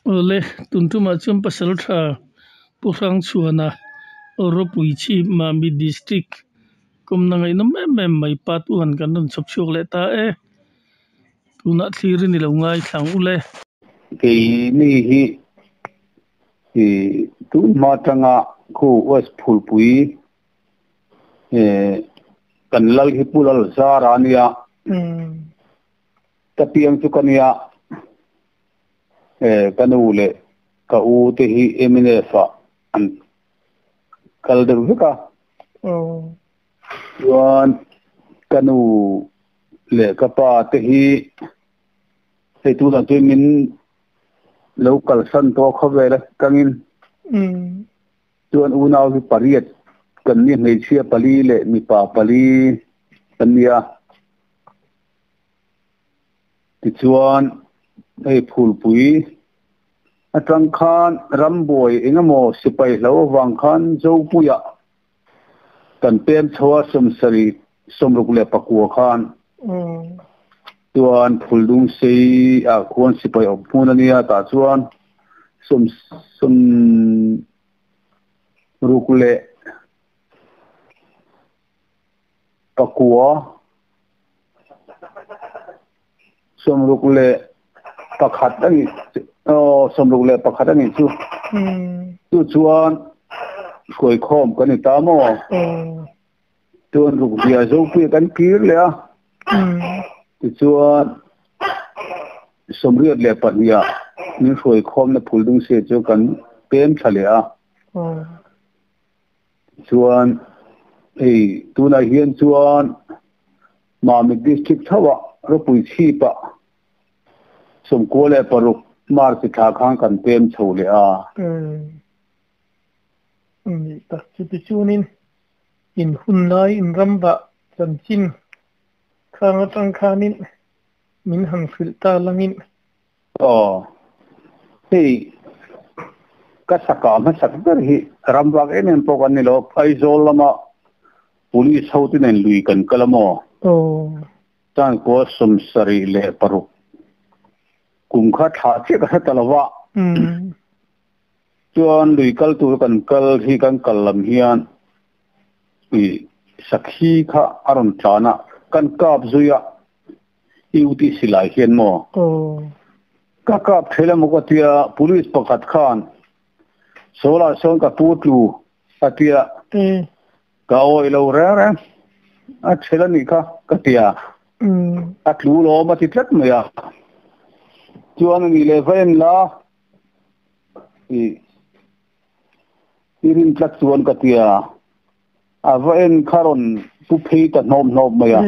Awle, tun tumah chuan Pasaltha Pu Hrangchhuana Ropui chhip Mami District kawmna ngaihnawm em em mai part one kan rawn chhawp chhuak leh ta e. Tunah thlir in i lo ngaithla ang ule. Keini hi i tun hma atanga khu West Phulpui kan lal hi Pu Lalzara a nia. Ka piang chu ka nia ka nu leh ka u te hi mnf ah an kal deuh vek a. Chuan ka nu leh ka pa te hi hei tunah chuan min lo kalsan tawh a khawvel a kangin chuan unau hi pariat kan ni hmeichhia pali leh mipa pali kan nia. Tichuan, hei phulpui atang khan rambuai engemaw sipai hlo avang khan Zopuia kan pem chho a sawmsarih 64 khan chuan Phuldung sei ah khuan sipai awm hmun a nia tah chuan sawm sawmruk leh Pakua, 61 a nih aw 61 a nih chu. Chu chuan hruaikhawm kan ni ta maw? Chuan rukzia Zopuia kan kir leh a. Tichuan 82 ah min hruaikhawmna Phuldung se chu kan pem thla leh a. Chuan hei tunah hian chuan Mamit District chauhah ropui chhipah 96 March thla khan kan pem chho leh a. Nih tak chu tichuanin in hun lai in ram vah chanchin khang atang khanin min han hrilh ta langin. Aw, hei ka saka hmasak ber hi ram vak em em pawh kan ni lo, Aizawl lama Police ho te nen lui kan kal a maw? Chuan kua 76 kum kha thlah chiah ka hre ta lo va, chuan lui kal tur kan kal hi kan kal lam hian i sakhi kha a rawn tlan a, kan kap zui a. I u tih silai hian maw? Ka kap thei la maw ka tia, police pakhat khan Sawlah sawn ka pu tlu a tia, ka awih lo reng reng, a thel a nih kha ka tia, a tlu lawm a ti tlat mai a. Chuan a nih leh va en la, i i rin tlat chuan ka tia. A va en kha rawn pu phei ta hnawp hnawp mai a,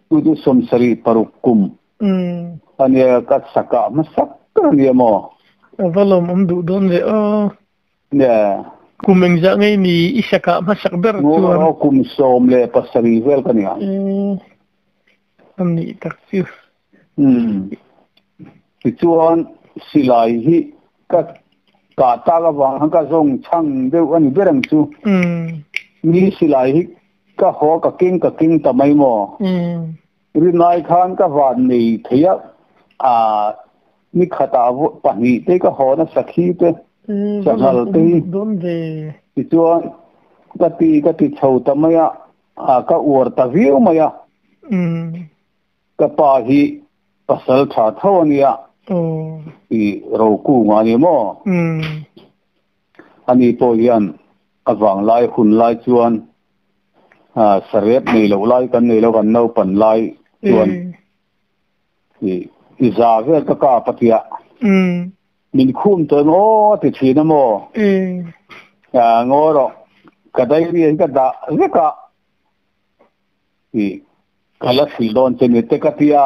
chu chu 76 kum a nia, ka sakah hmasak ber a nia maw? A va lawmawm duh dawn ve aw. Nia. Kum engzah ngei ni i sakah hmasak ber chuan? Aw, kum 17 vel ka nia. A nih tak chu. Umm. Tichuan silai hi ka kah tak avang khan ka zawng chhang deuh a ni ber ang chu. Mi silai hi ka haw ka keng ka keng ta mai maw? Rinai khan ka van nei thei a, ah ni khatah pahnih te ka haw nasa khi te, sanghal te hi. Tichuan ka ti ka ti chho ta mai a, ah ka uar ta viau mai a. Ka pa hi pasal tha tho a nia, i Rokunga a ni maw? Ani pawh hian a vanglai hun lai chuan sarep nei loh lai kan nei lo, kan naupan lai chuan i za vel ka kap a tia. Min khum tawh em aw a ti thin a maw? Ngawi rawh, ka diary hi ka dah vek a. I ka la hrilh dawn che ni te ka ti a.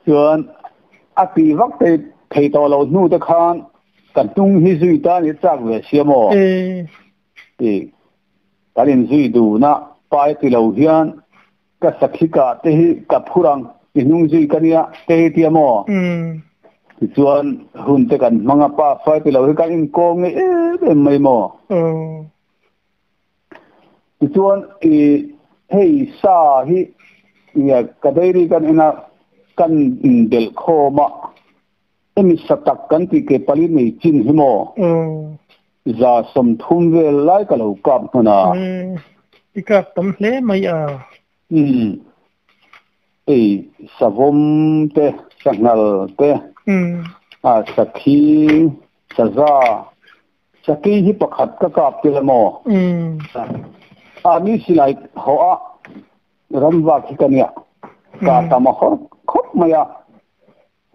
Chuan a tih vak thei thei tawh lo hnu te khan ka hnung hi zui ta ni chak ve sia maw? I kan inzui duhna pai ti lo hian ka sakhi kah te hi ka phur ang i hnung zui ka nia te hi tia maw? Tichuan hun te kan hmang a pa fai ti lo hi kan inkawm ngei em em mai maw? Tichuan i hei sa hi ka diary kan en a, kan inbelh khawm a. Hemi satak kan tih ke pali nei chin hi maw? 30 vel lai ka lo kap hman a. I kap tam hle mai a. Umm. Hei savawm te, sanghal te, a sakhi, saza, sakhi hi pakhat ka kap tel a maw? A mi silai hawh a ramvak hi ka nia. Ka tam a hawr khawp mai a.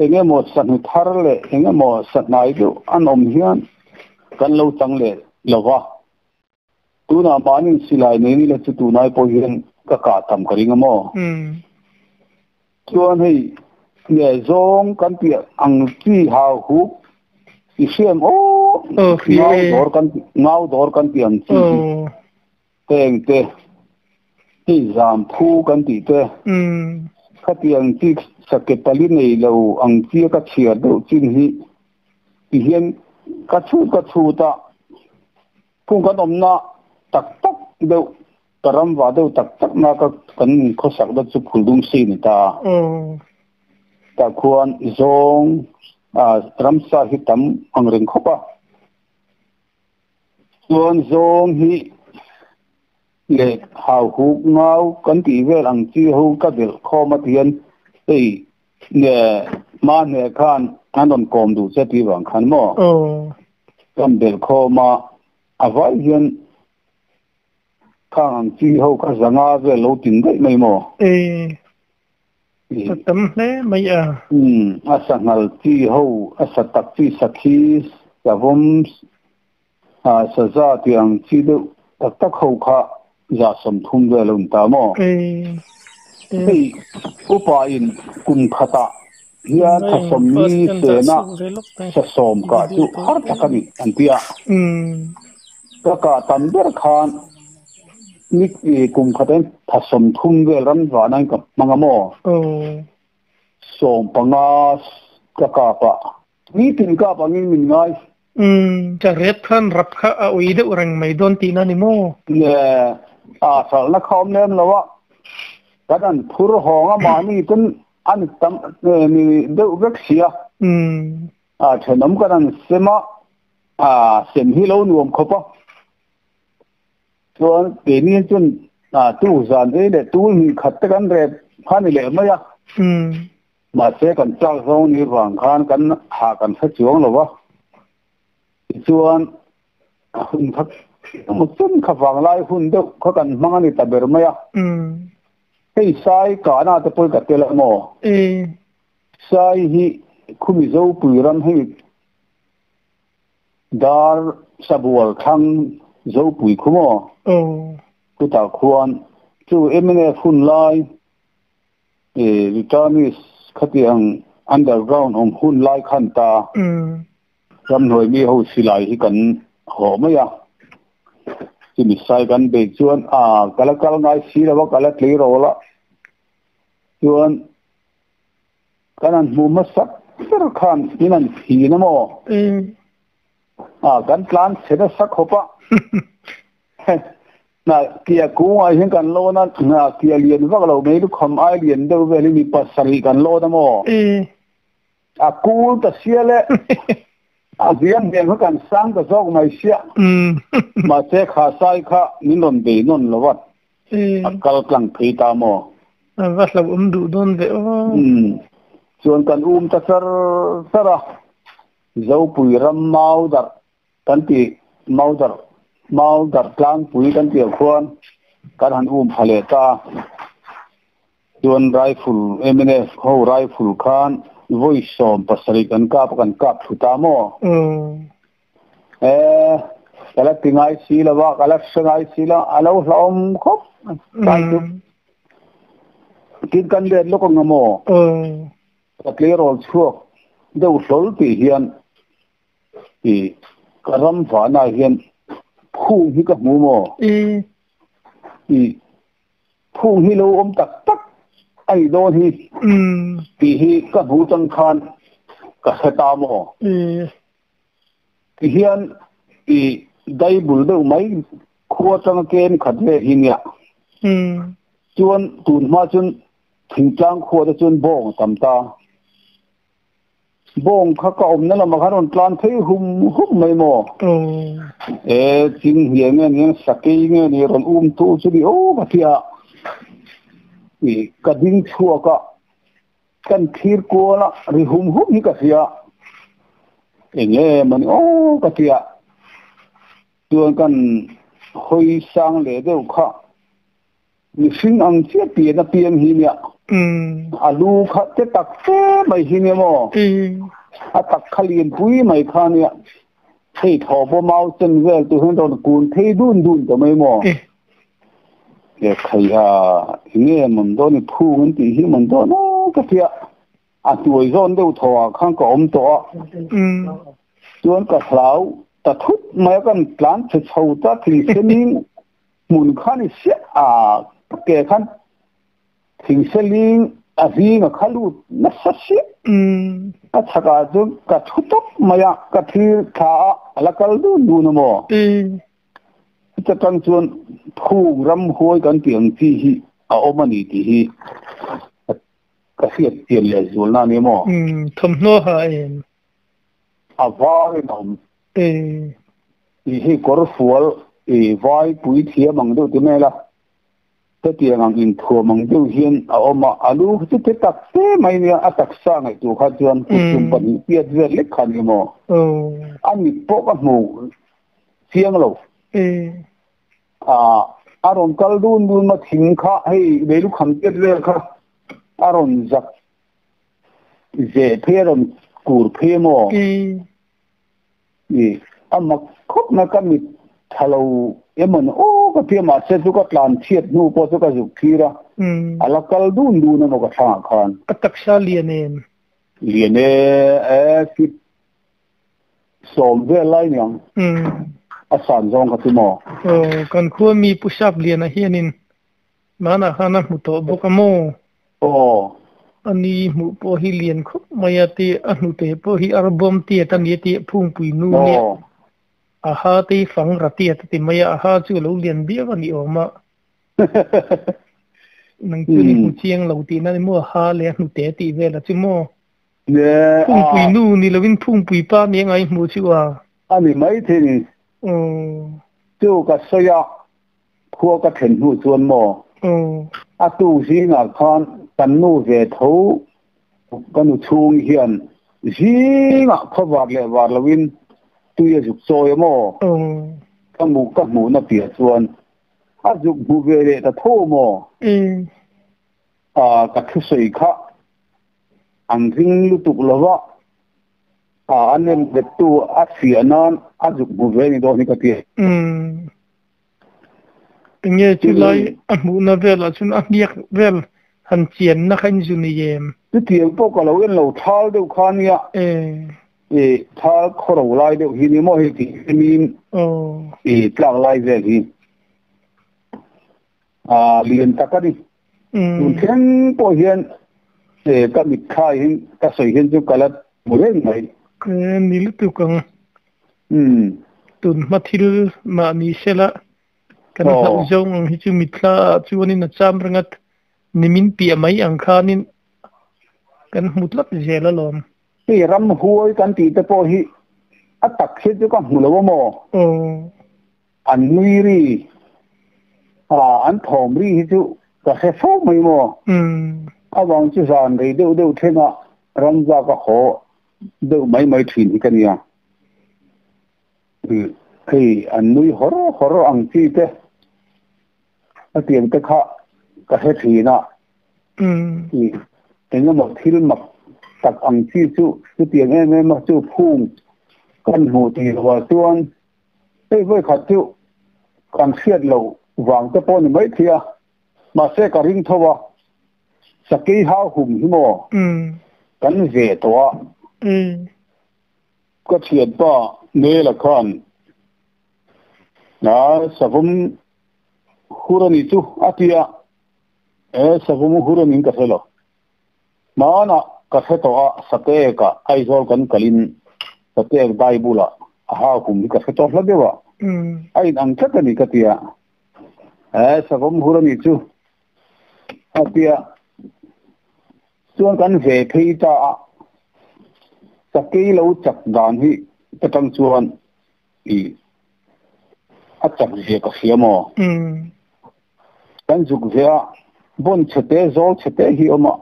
Eng emaw sahnu thar leh eng emaw sahnai deuh an awm hian kan lo chang leh lo va. Tunah mahni silai nei nila chu tunai pawh hian ka kah tam ka ring a maw? Chuan hei nge zawng kan tih ang chi hau huk i hriam aw ngau dawr kan ngau dawr kan tih ang chi hi heng te hei zam phu kan tih te khatiang chi sake pali nei lo ang chi a ka chhiar deuh chin hi ti hian ka chhut ka chhut a. Phung kan awmna tak tak deuh, ka ram vah deuh tak tak na ka kan khawsak na chu Phuldung si ni ta. Tah khuan zawng ramsa hi tam ang reng khawp a. Chuan zawng hi leh hau huk ngau kan tih vel ang chi ho ka belh khawm a ti hian hei nge hma hne khan an rawn kawm duh che tih vang khan maw? Kan belh khawm a, a vai hian khang ang chi ho kha zanga vel lo tin daih mai maw? A tam hle mai a. A sanghal chi ho, a sa tak chi sakhi, savawm, saza tih ang chi deuh tak tak ho kha 30 vel a awm ta maw? Hei upa in kum khatah hian tha sawmli sena sa sawm kah chu har tak a ni an ti a. Ka kah tam ber khan ni kum khatah hian tha 30 vel ram vahna in ka hmang a maw? 15 ka kap a. Nitin kap angin min ngai. Umm, ka rep khan rap kha a ui deuh reng mai dawn tihna ni maw? Nge, a hralhna kha awm lem lo a, kan an phur hawng a mahni ten an tam ni deuh vek si a. A thenawm kan an sem a, a sem hi lo nuam khawp a. Chuan keini chuan tu zan ei leh tul hnih khat te kan rep kha ni leh mai a. Mahse kan chak zawng ni vang khan kan hah kan hre chuang lo va, tichuan hun kha emaw chen kha vanglai hun deuh kha kan hmang a ni ta ber mai a. Hei Sai kahna te pawh hi ka tel a maw? Sai hi khumi Zopui ram hei dar sabual thlang Zopui khu maw? Chutah khuan chu mnf hun lai Returnees khatiang underground awm hun lai khan ta ramhnuai mi ho silai hi kan haw mai a. Chumi sai kan beih chuan a ka la kal ngai si lo a, ka la tlei ro la. Chuan kan han hmuh hmasak ber khan in an thin a maw? A kan tlan chhe nasa khawp a. Hna kia kungah hian kan lawn a, hna kia lian vak lo mai lukham ai lian deuh vel hi mi pasarih kan lawn a maw? A kul ta sia le a hliam hmel kha kan sang ta zawk mai sia. Mahse kha sai kha min rawn bei nawn lo a, a kal tlang phei ta maw? A va hlauhawm duh dawn ve aw. Chuan kan um ta char char a, Zopui ram mau darh Kan tih Maudarh, Maudarh tlangpui kan tih ah khuan kan han um pha leh ta a. Chuan rifle, mnf ho rifle khan vawi 70 kan kap a, kan kap thlu ta maw? E, ka la ti ngai si lo a, ka la hre ngai si lo, a lo hlauhawm khawp tlai chu. Tin kan let lawk ang a maw? Ka tleirawl chhuak deuh hlawl tih hian I ka ram vahna hian phung hi ka hmu maw? I phung hi lo awm tak tak a nih dawn hi tih hi ka hmu chang khan ka hre ta maw? Ti hian i daibul deuh mai khua changa kem khat ve hi nia. Chuan tun hma chuan thingtlang khua te chuan bawng a tam ta. Bawng kha ka awmna lamah khan rawn tlan phei hum hum mai maw? E chinghnia nge ni sakei nge ni rawn um tu chu ni aw ka ti a. I ka ding chhuak a, kan thlir kual a, ri hum hum hi ka hria. Enge mawni aw ka ti a. Chuan kan hawi sang leh deuh kha. Mihring ang chiah pian a piang hi nia. A lu kha te tak fe mai hi nia maw? A tak kha lianpui mai kha nia. Hei thaw pawh mau chen vel tur hian rawn kun phei dun dun tawh mai maw? E khai a, enge mawn dawn i phung an tih hi mawn dawn a ka tia. A hnuai zawn deuh thaw ah khan ka awm tawh a. Chuan ka hlau ta thut mai a, kan tlan chhe chho ta thing senin Hmun khan i siah a, ke khan thingseling a zing a kha lut nasa siah. A chhakah chuan ka thu tawp mai a, ka thlir thla a, a la kal dun dun a maw? Chuta tang chuan phung ramhuai kan tih ang chi hi a awm a ni tih hi ka hriat chian leh zualna a ni maw? Thawmhnaw ha em? A varin a awm. Tih hi kawr fual i vai pui thiam ang deuh ti mai la, hetiang ang inthuam ang deuh hian a awm a, a lu chu te tak te mai nia, a taksa ngaihtuah kha chuan kut tum pahnih piat vel lek kha ni maw? A mit pawh ka hmu chiang lo. A rawn kal dun dun ma thing kha hei leilu kham piat vel kha a rawn zak zeh phei a rawn kur phei maw? I a mak khawp mai ka mit tha lo emaw ni aw ka tia mahse chu ka tlan chhiat hnu pawh chu ka zuk thlir a, a la kal dun dun emaw ka thlangah khan. A taksa lian em? Lian e, e kip sawm vel lai niang. A san zawng kha chu maw? Aw, kan khua mi Pu Sap Liana hianin Hmanah khan a hmu tawh bawk a maw? Aw. A ni hmuh pawh hi lian khawp mai a ti, a hnute pawh hi arbawm tiat a ni a ti, phungpui nu nia. A ha te hi fang ra tiat a ti mai a, a ha chu a lo lian viau a ni awm a. Nang chu ni hmu chiang lo tihna ni maw, a ha leh a hnute tih vel a chu maw? Phungpui nu ni lovin phungpui pa nia ngai hmuh chu a. A ni maithei ni. Chu ka sawi a. Khua ka then hnu chuan maw? A tu zingah khan kan nu ve tho ka nu chhung hian zingah khaw var leh var loin tui a zuk chawi a maw? Ka mu ka hmuhna piah chuan a zuk hmu ve leh ta tho maw? Ka thusawi kha an ring lutuk lova. A nem bettu a fiah nan a zuk hmu ve ni dawn hi ka ti. Enge chulai a hmuhna velah chuan a hniak vel han chianna kha in zu nei em? Chutiang pawh ka lo en lo, thal deuh kha nia. I thal khawro lai deuh hi ni maw hei tih hianin i tlak lai vel hi a lian tak a ni. Tun thleng pawh hian ka mitthla hian ka sawi hian chu ka la hmu reng mai. Ni lutuk ang. Tun hma thil mahni sela kan hlauh zawng ang hi chu mitthla ah chuanin a cham ringat nimin piah mai ang khanin kan hmu tlat zel alawm. Hei ramhuai kan tih te pawh hi a tak hi chu ka hmu lo a maw? An nui ri, an thawm ri hi chu ka hre fo mai maw? Avang chu zan rei deuh deuh thlengah ramza ka haw deuh mai mai thin hi ka nia. Hei an nui hawr hawr ang chi te a tiang te kha ka hre thin a. Eng emaw thil mak tak ang chi chu chutiang em em a chu phung kan hmuh tih loh ah chuan hei vawi khat chu kan hriat loh vang te pawh ni mai thei a. Mahse ka ring tho a, sakei hau hum hi maw kan ve tawh a. Ka thianpa Nela khan a savawm hur a nih chu a ti a, e savawm hur a niin ka hre lo. Hmanah ka hre tawh a, Sateek ah Aizawl kan kalin Sateek dai bulah a hau hum hi ka hre tawh hla deuh a, a inang tlat a ni ka ti a. E savawm hur a nih chu a ti a, chuan kan ve phei ta a. Sakei lo chak dan hi ta tang chuan i a chak zia ka hria maw? Kan zuk ve a, bon chhete zawl chhete hi awm a,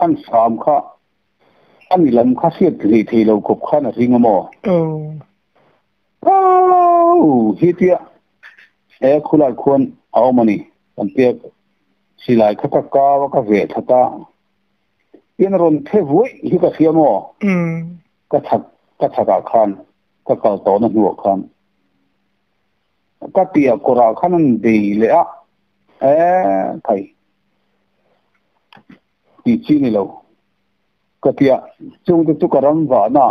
an hram kha a ni lam kha hriat hlei thei lo khawp khan a ring a maw? Au! Hi tia he khulai khuan a awm a ni kan tia silai kha ka kau a ka veh that a, in rawn phe vuai hi ka hria maw? Ka chhak ka chhakah khan ka kal tawhna hnuah khan ka piah kawrah khan an bei leh a, e thai tih chi ni lo ka tia chungte chu ka ram vahna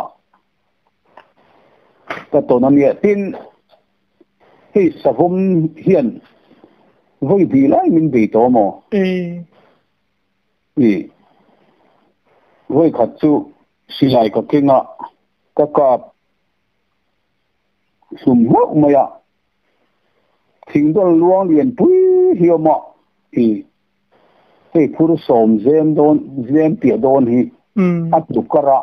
ka tawn a nia. Tin, hei savawm hian vawi hnih lai min bei tawh maw? I vawi khat chu silai ka keng a, ka kap hlum hlauh mai a, thingdawl luang lian pui hi awm a, i hei phur sawm zem dawn zem piah dawn hi a tlu kar a,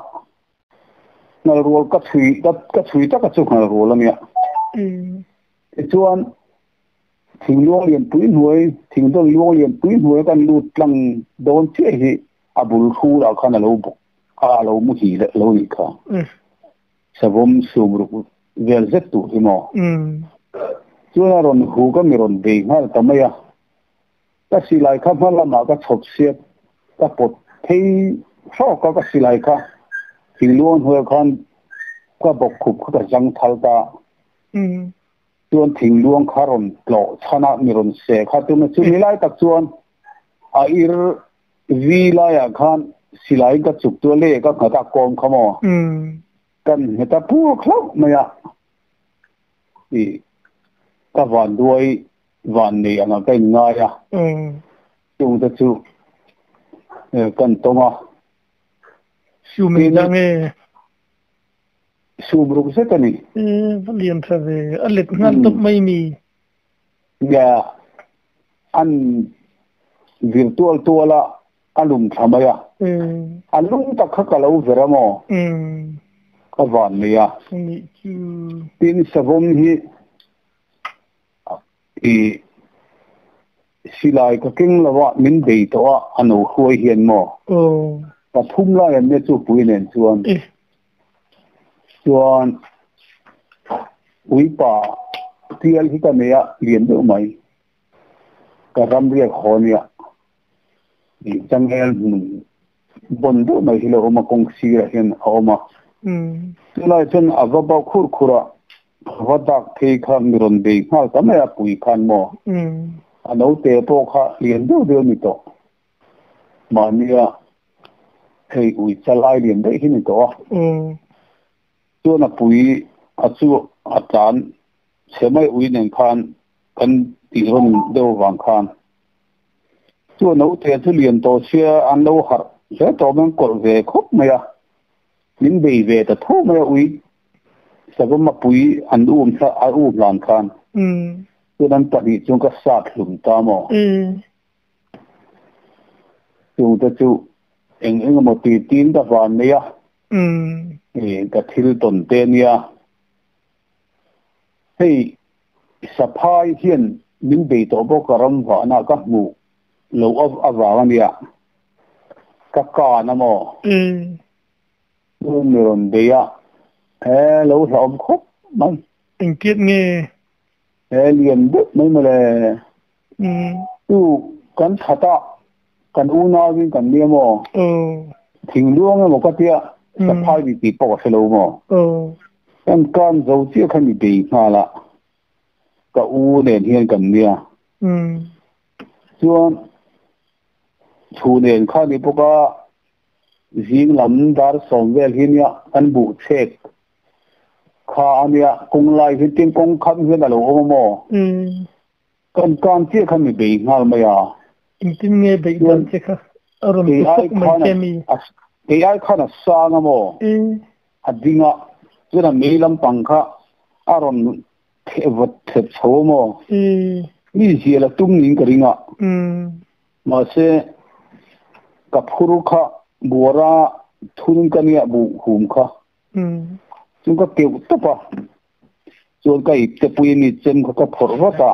ngalrual ka chhui ka chhui taka chu ngalrual a nia. Tichuan thing luang lian pui hnuai thingdawl luang lian pui hnuai kan lut tlang dawn chiah hi a bul hrul ah khan a lo bawk a, a lo muhi leh lo nih kha. Savawm sum ruk vel zet tur hi maw? Chuan a rawn huk a mi rawn bei nghal ta mai a. Ka silai kha hma lamah ka chhawp siat ka pawt phei hrawk a, ka silai kha thingluang hnuaiah khan ka bawk khup kha ka zang thal ta. Chuan thingluang kha rawn tlawh chhan a, mi rawn seh kha tum a. Chumi lai tak chuan a ir vi laiah khan silaiin ka chuk chu a leh ka nghat a, kawm kha maw? Kan nghet a puak hlauh mai a, i ka vanduai van nei anga ka inngai a, chungte chu kan tawng a. Sum engzah nge? Sum ruk zet a ni. E, va lian tha ve. A let nghal tawp mai mi. Nia, an vir tual tual a, a lum thla mai a. A lum tak kha ka lo ver a maw? Ka van nei a. Tin, savawm hi i silai ka keng lo a, min bei tawh a, a no hruai hian maw? Pathum lai an nia chu pui nen chuan. Chuan uipa tial hi ka nei a, lian deuh mai. Ka ram riak haw nia. Ih changel hmun bawn deuh mai hi lo awm a, kawng sirah hian a awm a. Chulai chuan a va bauh khur khur a, a va dak phei kha mi rawn bei nghal ta mai a, pui khan maw. A naute pawh kha lian deuh deuh a ni tawh. Mahnia hei ui chal ai lian daih hi ni tawh a. Chuan a pui a chu a tlan chhe mai ui nen khan kan tih rawn deuh avang khan chu a naute chu lian tawh sia an lo harh hle tawh mai an kawlh ve khawp mai a, min bei ve ta tho mai a ui savawm a pui an um a um hlan khan chuan an pahnih chuan ka sat hlum ta maw? Chungte chu eng eng emaw ti tiin ka van nei a, ka thil tawn te nia. Hei saphai hian min bei tawh bawk a ram vahna ka hmuh loh avang a nia. Ka kan a maw? Chuan mi rawn bei a, he lo hlauhawm khawp mai. Engtiat nge? He lian deuh mai mawle. Chu kan that a, kan unauin kan nia maw? Thingluang emaw ka tia, saphai ni tih pawh ka hre lo maw? Kan kan zo chiah kha mi bei nghal a, ka u nen hian kan nia. Chuan chhu nen kha ni bawk a, zing lam dar sawm vel hi nia kan buh chhek kha a nia, kawng lai hi tin kawng khat hian a lo awm a maw? Kan kan chiah kha mi bei nghal mai a. Engtin nge beih dan che kha a rawn ti fawk mai che mi? Kei ai khan a sang a maw? A ding a, chuan a mei lampang kha a rawn vawt thep chho a maw? Mi zial a tum niin ka ring a. Mahse, ka phur kha buara. Thun ka nia buh hum kha. Chuan ka keuh tawp a, chuan ka ip te pui mi chem kha ka phawrh vat a.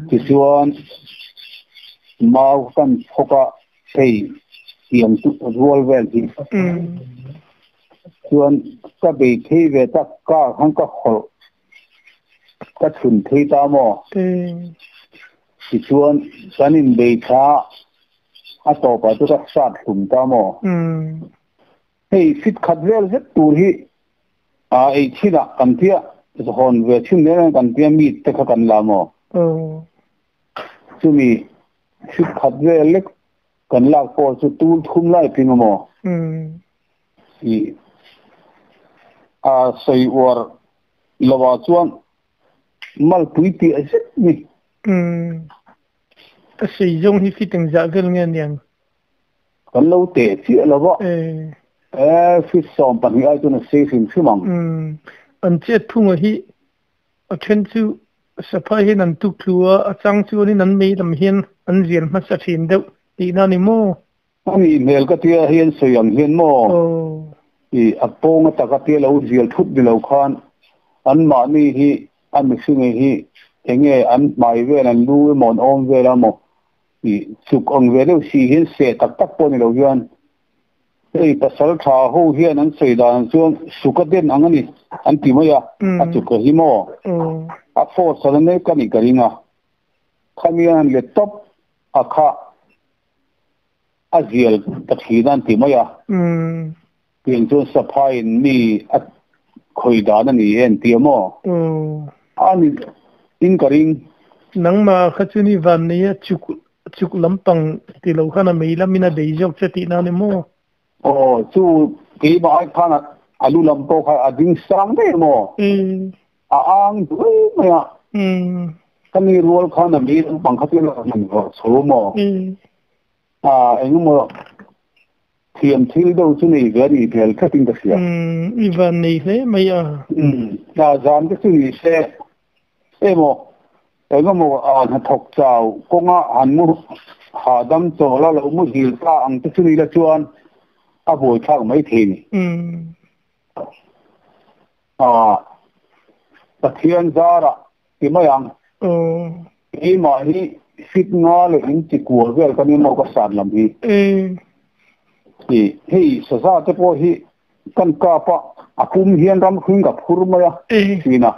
Tichuan mau kha kan phawk a, hei tiang chu rual vel hi. Chuan ka bei thei ve tak kar khan ka hawlh ka chhun thei ta maw? Tichuan kan inbei tha a tawpah chu ka sat hlum ta maw? Hei fit khat vel zet tur hi a ei chinah kan tia hawn ve thin reng reng kan tia meat te kha kan la maw? Chumi fit khat vel lek kan lak pawh chu tul thum lai ping a maw? I a sawi uar lovah chuan malpui tih a zet ni. Umm. A sei zawng hi fit engzah vel nge aniang? Kan lo teh chiah lo va. E, fit 12 ai chuan a sei hrim hrim ang. Umm. An chet phunga hi a then chu saphai hian an tuk thlu a, a chang chuanin an mei lam hian an zial hmasa thin deuh tihna a ni maw? A nih hmel ka tia hian sawi ang hian maw i a pawng a taka tia lo zial thut ni lo khan anmahni hi a mihring hi enge an hmai vel an lu emaw an awm vel a maw i chuk ang ve deuh si hian seh tak tak pawh ni lo hian hei pasal tha ho hian an sawi dan chuan suka den ang a ni an ti mai a, a chuk a hi maw a force a nek a nih ka ring a, khami an han let tawp a kha. A zial ta thin a an ti mai a. Tiang chuan saphaiin mi a khawi dan a ni e an ti a maw? A ni in ka ring. Nangmah kha chu ni van nei a chuk chuk lampang ti lo khan a mei lamin a bei zawk che tihna a ni maw? Aw chu keimah ai khan a lu lam pawh kha a ding sang daih a maw? A ang duai mai a. Ka mi rual khan a mi lampang kha chu a lo han vawrh chho maw? A engemaw thiam thil deuh chu nei ve a nih hmel thlatin ka hria. I van nei hle mai a. A zan te chu ni se emaw engemaw a hnathawk chau kawnga han mu hahdam chawl a lo muhil ta ang te chu ni la chuan a buaithlak mai thei ni. A Pathian zarah ti mai ang. Keimah hi fit nga leh in ti kual vel ka ni maw ka san lam hi. I hei saza te pawh hi kan kap a, a pum hian ram hring ka phur mai a thin a.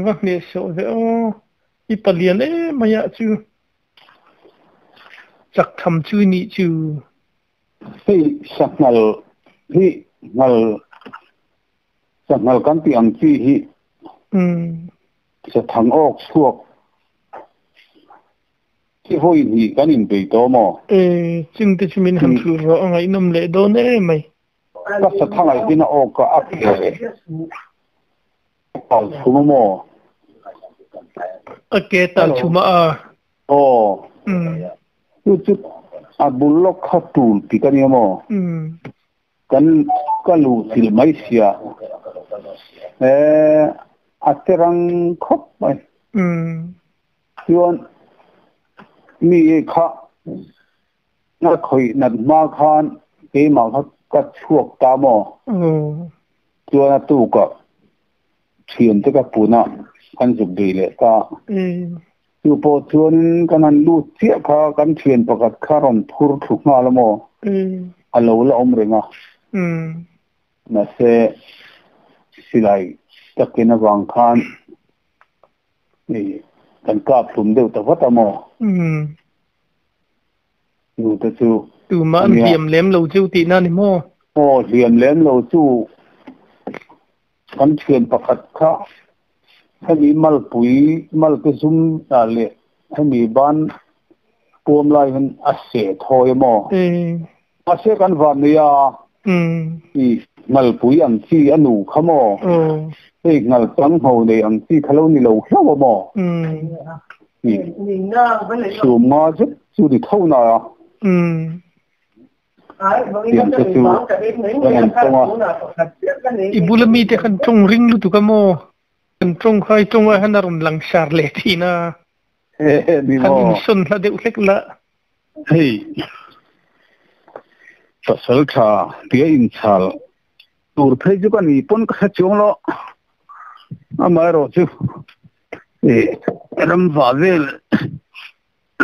Va hnehsawh ve aw, i palian em mai ah chu. Chak tham chu nih chu. Hei sanghal hi nghal sanghal kan tih ang chi hi sathang awk chhuak hi vawi hnih kan inbei tawh maw? E, chungte chu min han hrilh rawh a ngaihnawm leh dawn em mai. Ka sathang ah hian a awk a a ke tal chhum a maw? A ke tal chhum a a. Aw. Chu chu a bul lawk kha tul tik a nia maw? Kan ka luh chilh mai sia. E a che rang khawp mai. Chuan mi kha a khawih nat hma khan keimah kha ka chhuak ta maw? Chuan a tukah thiante ka pun a, kan zuk bei leh ta. Chu pawh chuanin kan han lut chiah kha kan thian pakhat kha rawn phur thlu nghal a maw? A lo la awm reng a. Mahse, silai takin avang khan kan kap hlum deuh ta vat a maw? Nu te chu. Tumah an hliam lem lo chu tihna a ni maw? Aw, hliam lem lo chu kan thian pakhat kha hemi malpui malte zum ah leh hemi ban puam lai hian a seh thawi a maw? Mahse kan van nei a, i ngalpui ang chi a nu kha maw? Hei ngalpang ho nei ang chi kha lo ni lo hlauh a maw? Sum nga zet chu ni tho na a. Tiang te chu kan han tawng a. I bula mite khan tawng ring lutuk a maw? Kan tawng kha i tawng ah hian a rawn lang sar leh thin a. Ni Han maw? insawn hla deuh hlek la. Hei. Pasal tha tia in chhal tur phei chu ka ni pawn ka hre chuang lo. Amaherawhchu ih ram vah vel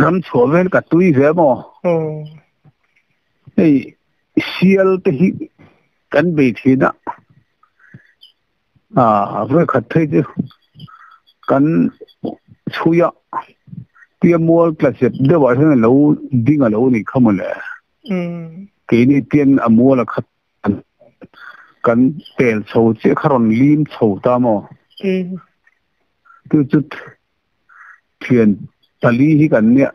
ram chhuah vel ka tui ve maw? Hei sial te hi kan bei thin a, ah vawikhat phei chu kan chhui a, tia mual tla zep deuh ah hian a lo ding a lo nih kha mawle. Keini pian a mual a khat kan pel chho chiah kha rawn lim chho ta maw? Chu chu thian pali hi kan nia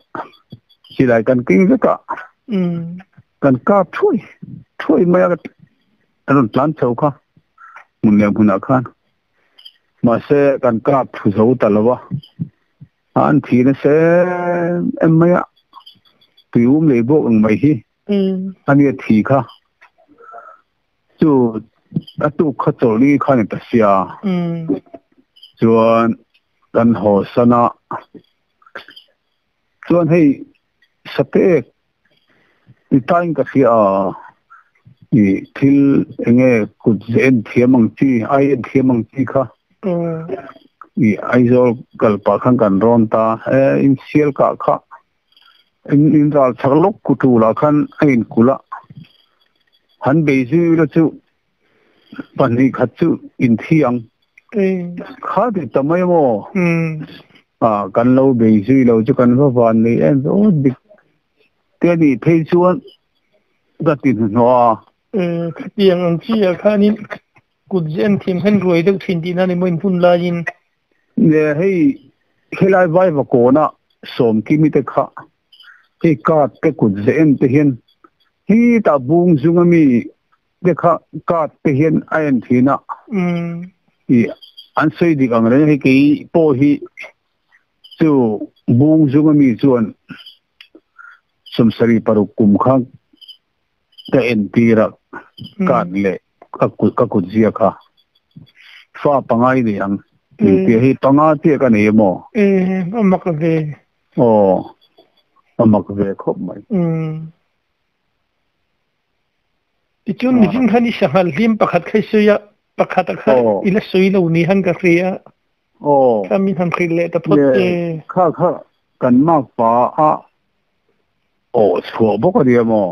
silai kan keng vek a kan kap thuai thuai mai a a rawn tlan chho kha hmun leh hmunah khan mahse kan kap thu zo ta lo a an thi nasa em em mai a tuium lei bawk ang mai hi a nia thi kha Chu a tuk kha chawlhni kha ni ta sia. Chuan kan haw san a. Chuan hei Satek ti tain ka hria a, i thil enge kut ze en thiam ang chi, ai en thiam ang chi kha i Aizawl kal pah khan kan rawn ta. E insial kah kha In ral chak lawk ku tulah khan a inkulh a, han bei zui ila chu pahnih khat chu inthi ang. Kha ti ta mai maw? Kan lo bei zui lo chu kan va van nei em ve aw dik te a nih phei chuan ka ti hnuhnawh a. Khatiang ang chi ah khanin kut zen thiam khan ruai deuh thin tihna ni maw in hun laiin? Nge hei helai vaiva kawna Sawmkimi te kha hei card te kut ze en te hian hetah bung zunga mi te kha card te hian a en thin a i an sawi dik ang reng hei kei pawh hi chu bung zunga mi chuan 76 kum kha ka entir a card leh ka kut ka kut zia kha fa panga i nei ang min tia hei panga chiah ka nei emaw a mak ve aw a mak ve khawp mai Tichuan mihring khan i sanghal hlim pakhat kha i sawi a pakhat a kha i la sawi lo ni han ka hria kha min han hrilh leh ta phawt che kha kha kan makpa a Aw chhuah bawk a nia maw?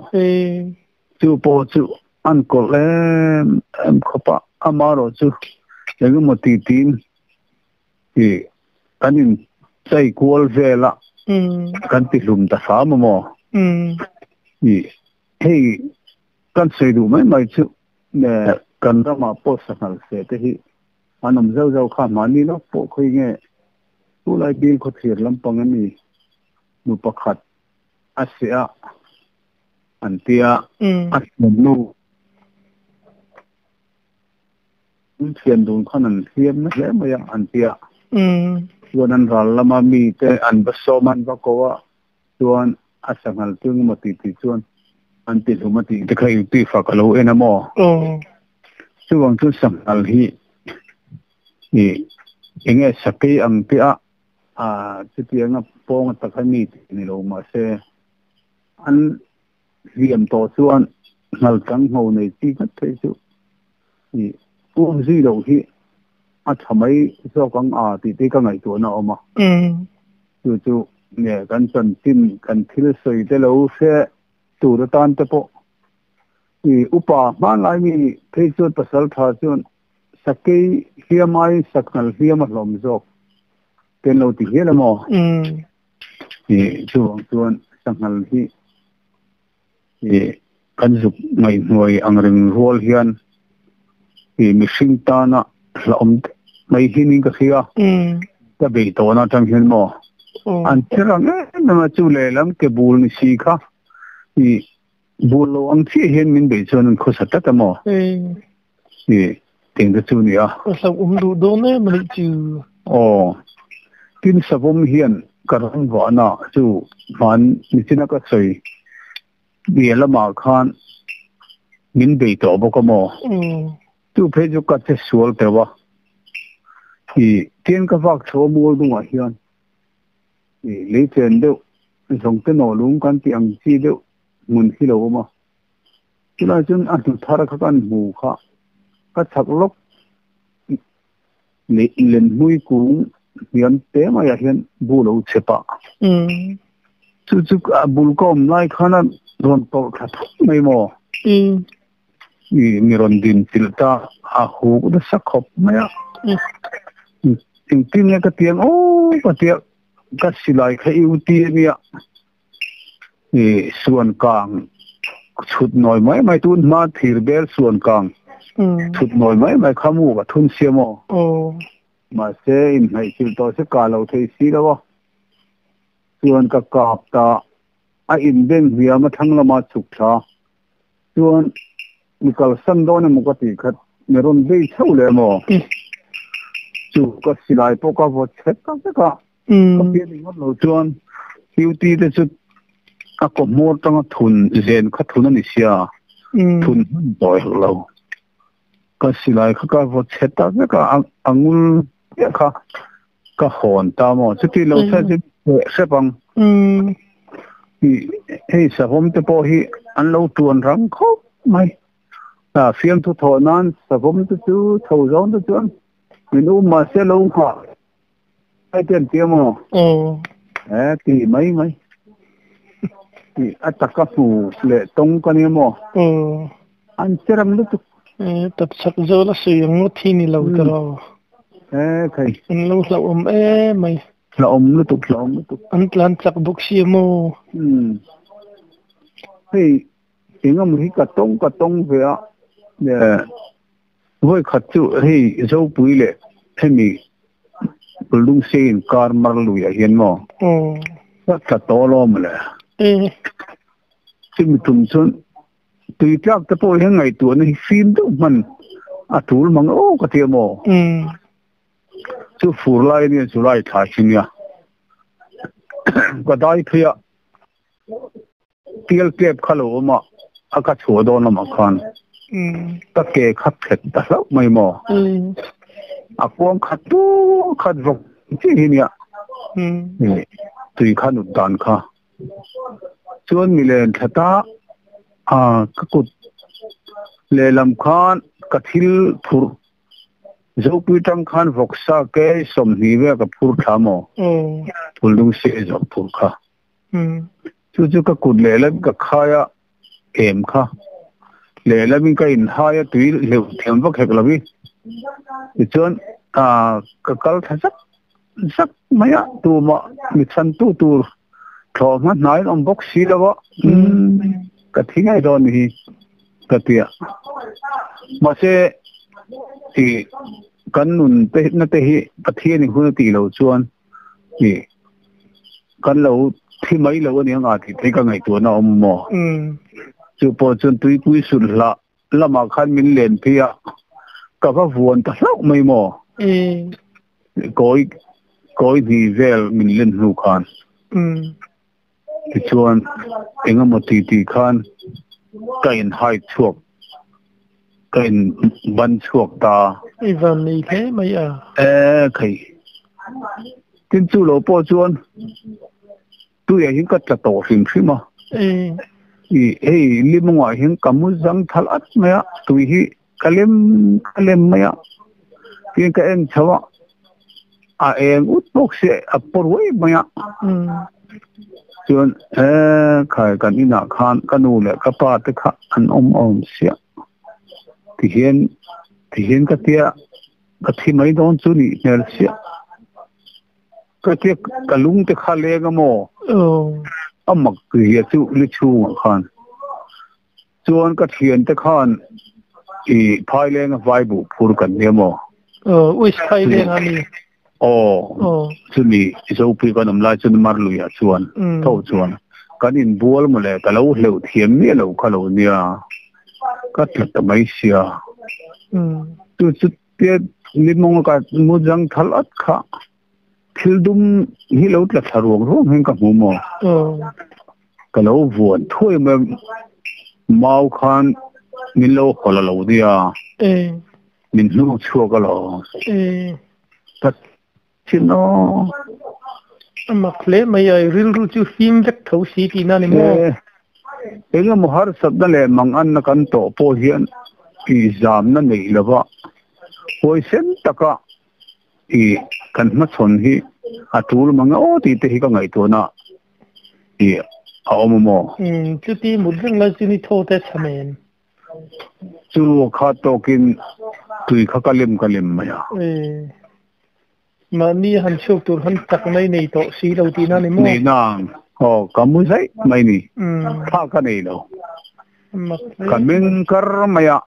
Chu pawh chu an kawlh em em khawp a, amaherawh chu engemaw ti tiin ih kan in chai kual vel a, kan ti hlum ta hram a maw? Ih hei kan sawi duh mai mai chu kan ramah pawh sanghal se te hi an awm zauh zauh kha mahni lawk pawh khawi nge chulai bil khawthlir lampang a ni. Nu pakhat a seh a an tia a thiannu an thian dun khan an hliam na hle mai a an tia chuan an ral lama mi te an va sawm a an va ko a chuan a sanghal chu engemaw tih tih chuan an ti hlum a tih te kha inti fak a lo en a maw chuvang chu sanghal hi ih enge sakei ang te a A chutianga pawng a tak a ni tih ni lo mahse an hliam tawh chuan nghal chang ngho nei chi nghat theih chu i um zui loh hi a tha mai zawk ang a tih te hi ka ngaihtuahna a awm a. Chu chu nge kan chanchin kan thil sawi te lo hre tur atan te pawh i upa hmanlai mi phei chuan pasal tha chuan Sakei hliam aiin saknal hliam a hlawm zawk te an lo ti hial a maw? Ih chuvang chuan sanghal hi ih kan zuk ngaihhnuai ang reng rual hian ih mihring tana hlauhawm deuh mai hi niin ka hria. Ka beih tawhna atang hian maw an che rang em em a, chu lehlam ke bul ni si kha ih bul lo ang chiah hian min beih chuan an khawsa tlat a maw? I teng te chu nia. Ka hlauh awm duh dawn em a nih chu. Aw. Tin savawm hian ka ram vahna chu hman nichina ka sawi bia lamah khan min bei tawh bawk a maw? Chu phei chu ka che sual teuh a. I tin ka vak chho a mual dungah hian i lei chen deuh zawng te nawh lung kan tih ang chi deuh hmun hi lo awm a. Chulai chuan a hnu thar kha kan hmu kha ka chak lawk leh lenhmui kung hniam te maiah hian bu lo chep a. Chu chu a bul ka awm lai khan a rawn tawrh thla thut mai maw? Mi rawn din chilh ta a huk nasa khawp mai a. Engtin nge ka ti ang aw ka tia ka silai kha i u ti a nia. I suan kang chhut nawi mai mai tun hma thir bel suan kang chhut nawi mai mai kha mu ka thun sia maw? Mahse inhnaih chilh tawh se kah lo thei si lo a. Chuan ka kap ta a inbeng hniam a thlang lama chhuk thla chuan mi kalsan dawn emaw ka tih khat mi rawn bei chho leh emaw chu ka silai pawh ka vaw chhe ta vek a ka pian ringawt lo chuan duty te chu a kaw hmawr tanga thun zen kha thun a ni sia thun hman tawh hek lo ka silai kha ka vaw chhe ta vek a a ngul chiah kha ka hawn ta maw? Chuti lo se chu hrep ang. Hei savawm te pawh hi an lo tuan rang khawp mai. Fiamthu thawh nan savawm te chu chho zawng te chuan min um mahse lo nghah mai te an tia maw? E ti mai mai. A taka hmu leh tawng ka nia maw? An che rang lutuk. E tapchhak zawl a sawi ang ngawt hi ni lo ta ro. E khai. An lo hlauhawm em mai. Hlauhawm lutuk hlauhawm lutuk. An tlan chak bawk si a maw? Umm. Hei engemaw hi ka tawng ka tawng ve a. Vawi khat chu hei Zopui leh hemi Lungse in kar mar luiah hian maw? Ka tla tawh alawm le. Chumi tum chuan Tui tlak te pawh hian ngaihtuahna hi fim deuh hman a tul mang aw ka ti a maw? Chu fur lai ania July thla hi nia. Ka dai phei a, tial tep kha lo awm a, a ka chhuah dawn lamah khan ka ke kha phet ta hlauh mai maw? A kuang khat tur khat vawk chiah hi nia. Tui kha nut dan kha. Chuan milen thlata ka kut lehlam khan ka thil phurh Zopui tang khan vawksa ke 20 vel ka phur thla maw? Phul lung se zawk phur kha. Chu chu ka kut lehlam ka khai a em kha. Lehlamin ka inhai a tui hleuh thiam vak hek lo i. Tichuan ka kal thla zak zak mai a, tumah mi chhantu tur thlawh hma hnaiin awm bawk si lo a, ka thi ngei dawn ni hi ka ti a. Mahse i kan nun te na te hi Pathian in hun a tih loh chuan i kan lo thi mai lo a ni ang a tih theih ka ngaihtuahna a awm maw? Chu pawh chuan tuipui sulhlah lamah khan min len phei a, ka va vuan ta hlauh mai maw? Kawi kawi hnih vel min len hnu khan. Tichuan eng emaw ti tih khan ka in hide chhuak, ka in ban chhuak ta. I van nei hle mai a. E khai. Tin chu lo pawh chuan tuiah hian ka tla tawh hrim hrim a. I hei limawngah hian ka mu zang thal at mai a, tui hi ka lem ka lem mai a. Tin ka en chho a, a eng ut bawk si a paw ruai mai a. Chuan he khai kan inah khan ka nu leh ka pa te kha an awm awm sia. Tihian tihian ka tia ka thi mai dawn chu nih hmel sia. Ka tia ka lung te kha leng a maw? A mak zia chu li chhungah khan. Chuan ka thian te khan i Phaileng a vai buh phur kan nia maw? Aw, Uis Phaileng a mi? Aw, chumi Zopui kan awm lai chuan Marluiah chuan tho chuan kan inbual maw le, ka lo hleuh thiam miah lo kha lo nia, ka tla ta mai sia. Chu chutia limawng a ka mu zang thal at kha thil dum hi lo tla thla ruang ruang hian ka hmu maw? Ka lo vuan thuai mai a, mau khan min lo hawlh a lo nia, min hnuk chhuak a lo. Ka thin aw. A mak hle mai a, i rilru chu fim vek tho si tihna a ni maw? Engemaw harsatna leh manganna kan tawh pawh hian tihzamna neih lova huaisen taka i kan hmachhawn hi a tul mang e aw tih te hi ka ngaihtuahna i a awm a maw? Umm, chuti mut reng lai chu ni thaw te cham em? Chu kha tawkin tui kha ka lem ka lem mai a. Ee, mahni han chhuak tur han tak mai nei tawh si lo tihna ni maw? Nei nang, aw ka mu zaih mai ni, thla ka nei lo. Ka meng kar mai a,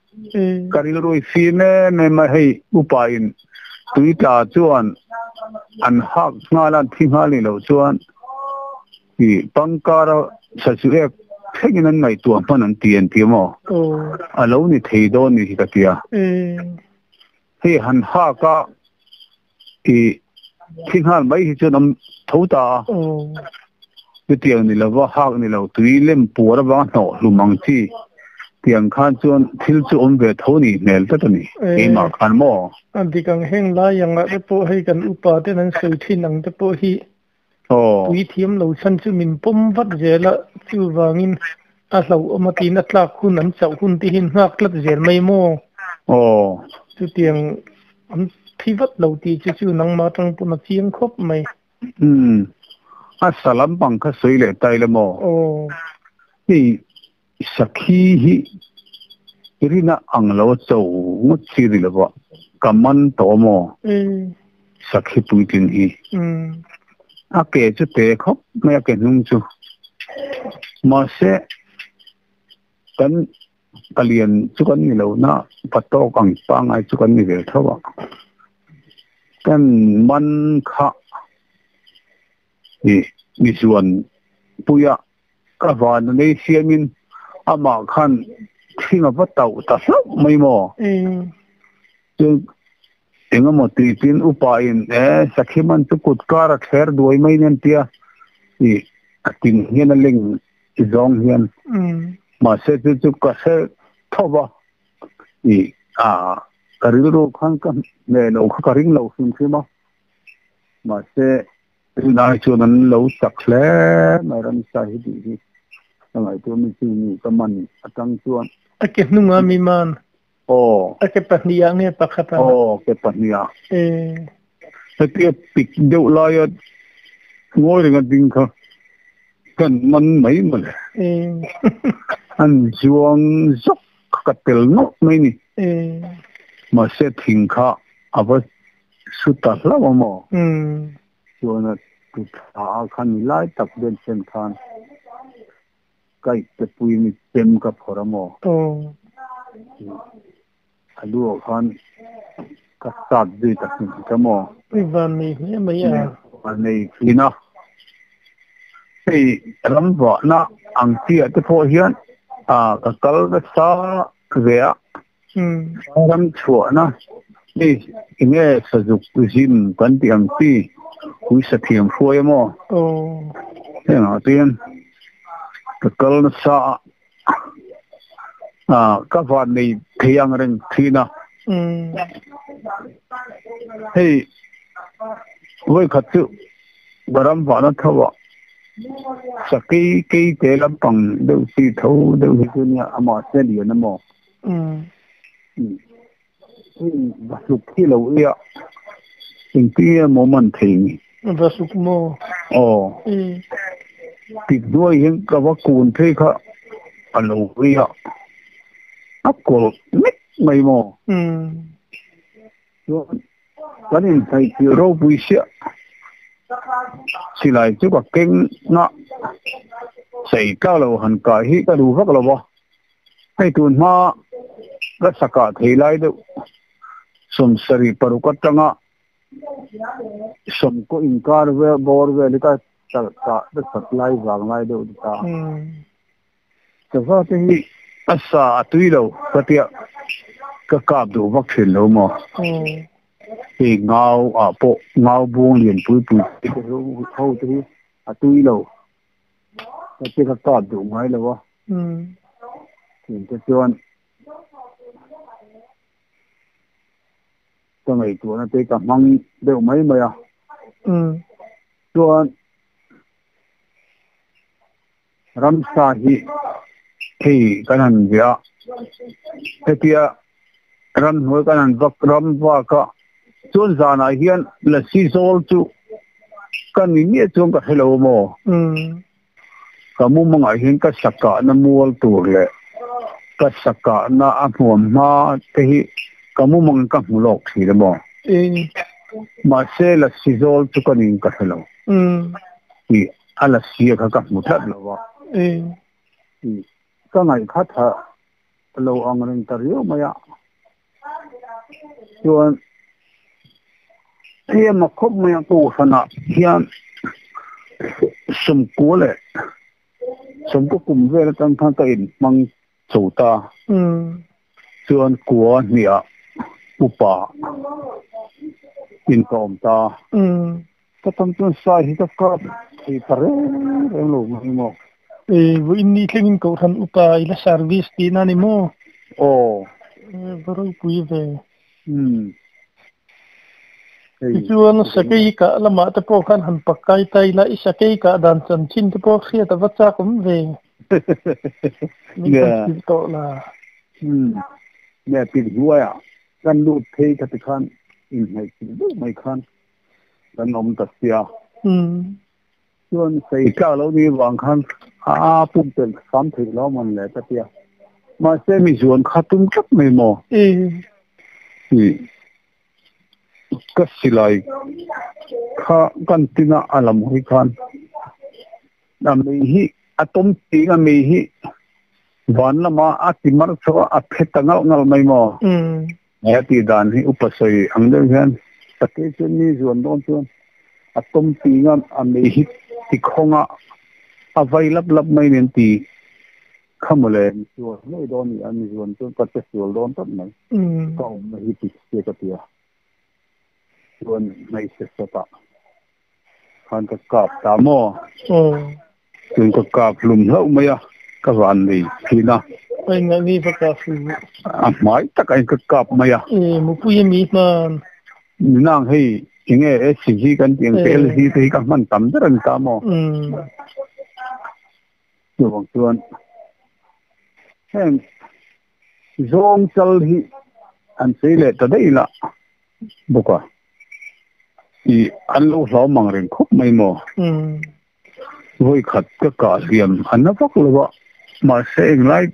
ka rilru i fim em em a, hei upa in tui tla chuan an hak nghal a, an thi nghal ni loh chuan i pangkar a sachu ek thlengin an ngaihtuah hman an ti an ti maw? A lo ni thei dawn ni hi ka ti a. Hei han hak a i thi nghal mai hi chuan awm tho ta a. Chutiang ni lova hak ni lo tui lem puar avanga hnawh hlum ang chi tiang khan chuan thil chu awm ve tho ni hmel tlat a ni keimah khan maw? A dik ang heng lai angah te pawh hei kan upa ten an sawi thin ang te pawh hi Tui thiam lo chhan chu min pawm vat zel a, chuvangin a hlauhawm a tiin a tlak hun an chauh hun te hian nghak tlat zel mai maw? Chutiang an thi vat lo tih chu chu nangmah atang pawn a chiang khawp mai. Umm, a sa lampang kha sawi leh ta ila maw? Hei Sakhi hi rina ang lo cho ngawt chi ni lova ka man tawh maw? Sakhi puitling hi a ke chu te khawp mai a ke hnung chu mahse kan palian chu kan ni lo na patawk ang pangai chu kan ni ve tho a kan man kha i mizuan puia Ka van a nei siamin amah khan thing a va tauh ta hlauh mai maw? Chuan engemaw tih tin upa in e Sakhiman chu kut kar a thler duai mai nen tia i a tin hian a leng zawng hian mahse chu chu ka hre tho va i a ka rilru khan ka hne lo kha ka ring lo hrim hrim a mahse Tunah chuan an lo chak hle mai ramsa hi tih hi ka ngaihtuah mi chu mi ka man atang chuan. A ke hnungah mi man. Aw. A ke pahnih ah nge pakhat ah? Aw ke pahnih ah. Hetia pik deuh laia ngawi renga ding kha kan man mai mawle. An zuang zawk kha ka tel nawlh mai ni. Mahse thing kha a va Su ta hlauh a maw? Chuan a tu thla ah khan ni lai tak den sen khan kaih te pui mi chem ka phawrh a maw? A lu ah khan ka sat zui ta hnim ta maw? I van nei hle mai a. Van nei thin a. Hei ram vahna ang chi ah te pawh hian ka kal nasa ve a. Ram chhuahna hi enge sazuk zim kan tih ang chi ui sathiam hruai a maw? Hengah chuan ka kal nasa a, ka van nei thei ang reng thin a. Hei vawikhat chu ka ram vahna tho ah sakei kei te lampang deuh chi tho deuh hi chu nia amah se lian a maw? Va hluk hi lo i a, engtin nge maw man thei ni? Va hluk maw? Aw. Tik hnuai hian ka va kun phei kha a lo i a, a kawlh mek mai maw? Chuan kan inhnaih tirh ropui siah silai chu ka keng a, chei tlak lo han kai hi ka duh vak lo va. Hei tun hma ka sakah thei lai deuh sawmsarih paruk atanga sawmkaw inkar vel bawr vel hi ka kah nasat lai vang lai deuh ni ta. Sava te hi a sa a tui lo ka tia ka kap duh vak thin lo maw. Hei ngau ah pawh ngau buang lian pui pui te ho te hi a tui lo. Ka ti ka kap duh ngai lo a. Thiante chuan ka ngaihtuahna te ka hmang deuh mai mai a. Chuan ramsa hi. Hei kan han via hetia ramhnuai kan han vak ram vak a chuan zanah hian lasi zawl chu ka ni miah chuan ka hrelo maw? Ka mumangah hian ka sakahna mual tur leh ka sakahna a hmuam hma te hi ka mumangin ka hmu lawk thin a maw? Mahse lasi zawl chu ka niin ka hrelo tih a lasi kha ka hmu tlat lo a. Ka ngaih kha tha lo ang reng ta riau mai a. Chuan hei a khawp mai a kohhranah hian sawmkua leh sawmkaw kum vel atang khan ka inhmang chho ta. Chuan kua hniah upa in ka awm ta. Ka tam chuan sai hi ka kap thei ta reng reng lo mai maw? E, vawiin ni thlengin Kohhran upa i la service tihna ni maw? Aw. E, va ropui ve. Umm. Hei. Tichuan, sakei kah lamah te pawh khan han pakai ta ila, i sakei kah dan chanchin te pawh hriat a va chak awm ve. Min han hrilh tawh la. Umm. Nge, pit hnuaiah kan lut phei kha tikhan inhnaih chilh deuh mai khan kan awm ta sia. Chuan sei tlak lo ni vang khan a pumpelh hram theih lo man le ka tia. Mahse mi zuan kha tum tlat mai maw? Ka silai kha kan tina a lam hawi khan a mei hi a tawm ting a mei hi van lama a ti mar chho a, a phe ta ngalh ngalh mai maw? He tih dan hi upa sawi ang deuh hian sakei chuan mi zuan dawn chuan a tawm ping a, a mei hi ti khawng a, a vai lap lap mai nen ti kha mawle mi sual ngei dawn ni a, mi zuan chuan ka che sual dawn tawp mai, ka awmna hi ti se ka ti a, chuan hmeichhe sawtah khan ka kap ta maw? Chuan ka kap hlum hlauh mai a, ka van nei thin a. A inngah nge va kap hlum? A hmai takah hian ka kap mai a. E, mupui a mi hman. Nang hei enge SG kan tih ang te LG te hi ka hman tam ber a ni ta maw? Chuvang chuan heng zawng chal hi an chei leh ta daih ila. Bawk a, i an lo hlau mang reng khawp mai maw? Vawi khat ka kah hliam a na vak lo a, mahse englai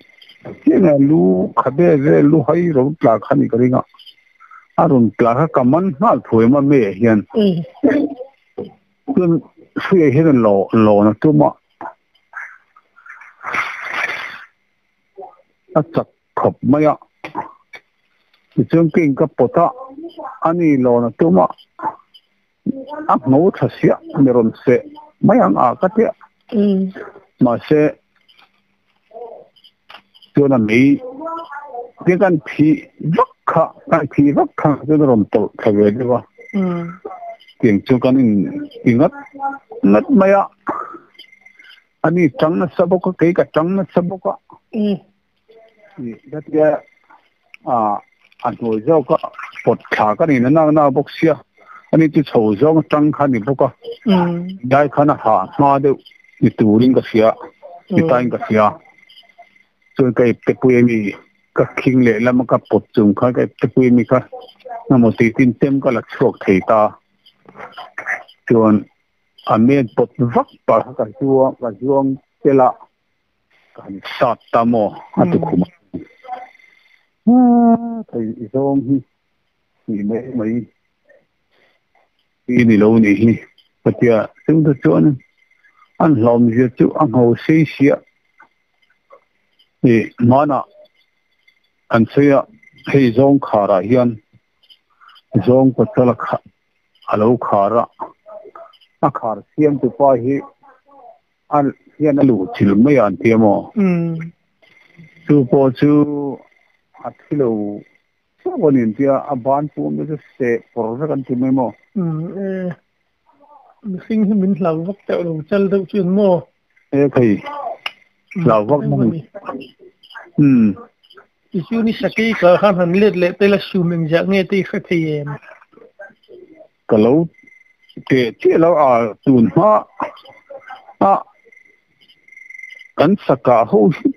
chiah lu khabe vel lu hai ro tla kha ni ka ring a, a rawn tla kha ka man nghal thuai a mei ah hian chuan hruiah hian a lawn a tum a, a chak khawp mai a. Tichuan keng ka pawt a, a ni lawn a tum a, a ngho tha siah ni rawn seh mai ang a ka tia. Mahse, chuan a mei te kan phih vak kha, kan phih vak kha chuan a rawn tawlh thla ve deuh a. Tiang chu kan in ti ngat ngat mai a. A ni tang nasa bawk a, kei ka tang nasa bawk a. Hetia a hnuai zawk a pawt thla ka nih na nak nak bawk sia ani chu chho zawng atang kha ni bawk a dai khan a ha hma deuh ni turin ka hria ni tain ka hria chuan ka ipte pui ami ka khing leh lama ka pawt chung khan ka ipte pui ami kha emaw tih tin tem ka la chhuak thei ta chuan a men pawt vak pah kha ka zuang ka zuang tel a. Ka han sat ta maw a tukhum a. Thei i zawng hi tih mai mai hi ni lo nih hi ka tia chung te chuan an hlawm zia chu a ngho sei sia ih hmanah an sawi a hei zawng kharah hian zawng pawchala kha a lo khar a a khar siam tupa hi A hian a luh thil mai a an ti a maw? Chu pawh chu a thi lo chauh a ni an ti a, a ban pum te chu seh pawr vek an ti mai maw? E, mihring hi min hlau vak deuh lo chal deuh chu an maw? E thei, hlau vak mai. Tichuan i sakei kah khan han let leh tel a sum engzah nge te i hre thei em? Ka lo teh chiah lo a, tun hma a kan sakah ho hi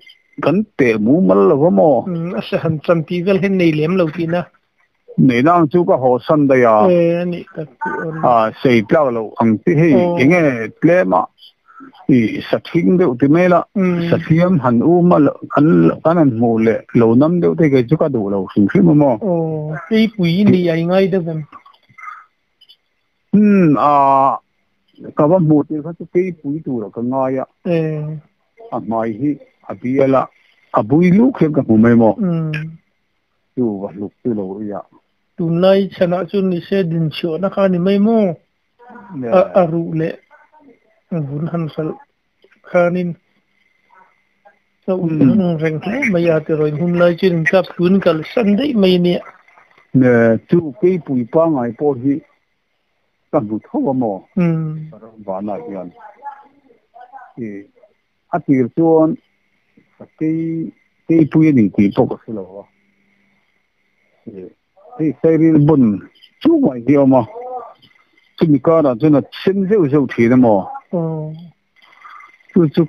Kan te mu mal lo mo. A se han chan ti vel hen nei lem lo ti na. Nei nang chu ka ho san da ya. E ani tak ti on. A sei tla lo ang ti hei enge tlema i sathing deuh ti mela sathiam han u ma an kan an mu le lo nam deuh te ke chu ka du lo hrim hrim mo. O ei pui ni ai ngai da vem. A ka va mu te kha chu kei pui tu ro ka nga ya. E a mai hi a biala a bui lu khem ka mu mai mo. Chu va luk tu lo ya. Tun lai chana chu ni se din chho na kha ni mai mo. A aru le vun han sal khanin so un reng hle mai a te roin hun lai chin kap tun kal san dei mai ni. Ne chu kei pui pa ngai po hi ka mu tho mo. Ba na hian e a tir chuan kei kei pui ni ti po ka lo wa. E sei bun chu mai hi ma chu mi ka ra chu na chen zeu zeu thi na mo. Chu chu